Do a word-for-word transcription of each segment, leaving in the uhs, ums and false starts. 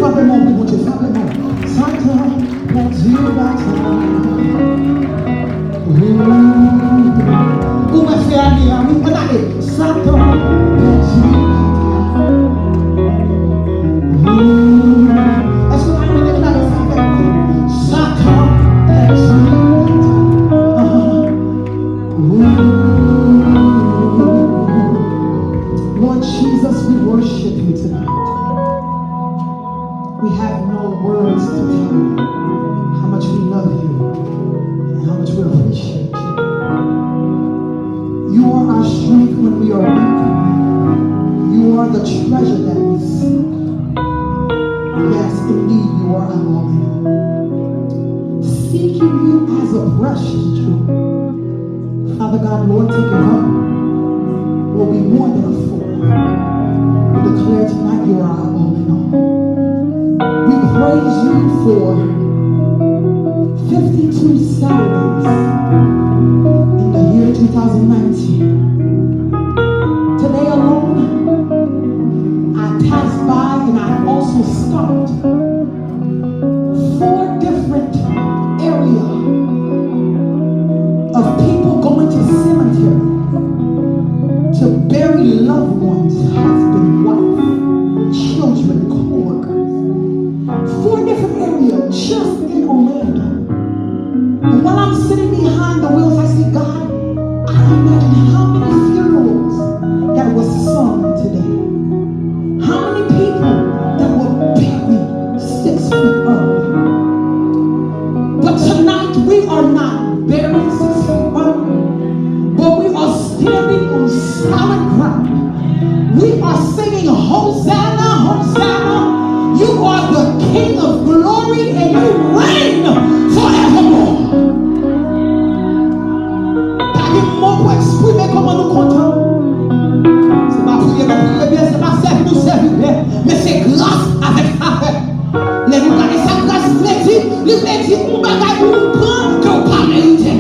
Frape men w pou Bondye, frape men w. Satan pèdi batay. Ou wè fè ane a, wi, ann ale. Satan pèdi batay. Èske w ka deklare sa avèk mwen? Satan pèdi batay. Lord Jesus, we worship you tonight. We have no words to tell you how much we love you and how much we appreciate you. You are our strength when we are weak. You are the treasure that we seek. Yes, indeed, you are our all in all. Seeking you as a precious jewel. Father God, Lord, take it up. Will be more than a four. We declare tonight you are our all in all. We praise you for fifty-two Saturdays in the year two thousand nineteen. Today alone, I passed by and I also stopped four different area of people going to cemetery to bury loved ones, husband, wife, children, co-workers. Four different areas just in Orlando. And while I'm sitting behind the wheels, I say, God, I imagine how many funerals that was sung today. How many people that were buried six feet under? But tonight we are not buried six feet under, but we are standing on solid ground. We are singing, Hosanna, Hosanna. You are the King of glory and you reign forevermore. Pa gen mo pou eksprime kòman nou kontan. Se pa priye nou priye byen, se pa sèvi nou sèvi byen, men se gras avèk favè. Lè nou gade sa gras vle di, li vle di yon bagay ou pran ke w pa merite.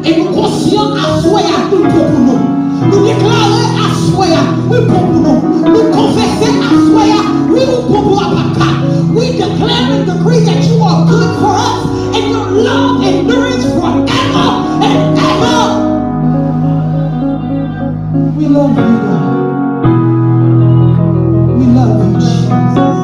E nou konsyan aswè a ou bon pou nou. Nou deklare aswè a ou bon pou nou. Nou konfese aswè a, wi, ou bon pou Apaka. We declare and decree that you are good for us and your love endurance forever and ever. We love you, God. We love you, Jesus.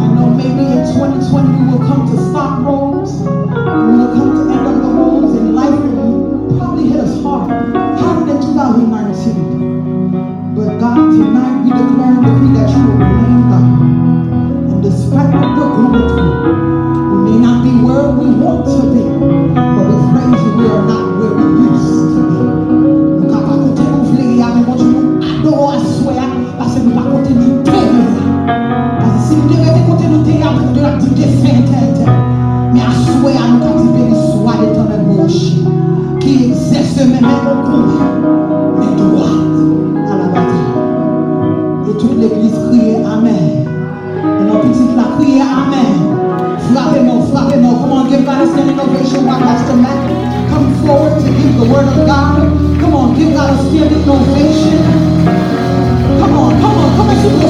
I know maybe in twenty twenty we will come to Stock Roads. We will come to end of the roads and life will probably hit us hard, harder than two thousand nineteen. But God, tonight we declare and decree that you will reign, God. And despite what we're going through, we may not be where we want to be, but we praise you, we are not where we used to be. Nou ka pa kote nou vle ye a, men Bondye, nou adore w aswè a, paske nou pa kote nou te ye a. Paske si nou te rete kote nou te ye a, Bondye ap di defen entèl entèl. Men aswè a, nou ka di beni swa Letènèl mon rocher, qui exerce mes mains au combat, mes doigts à la bataille. E tout legliz kriye amèn. E nan pitit la, kriye amèn. Frape men w, frape men w. Come on, give God a standing ovation while Pastor Mac come forward to give the word of God. Come on, give God a standing ovation. Come on, come on, come on, souple,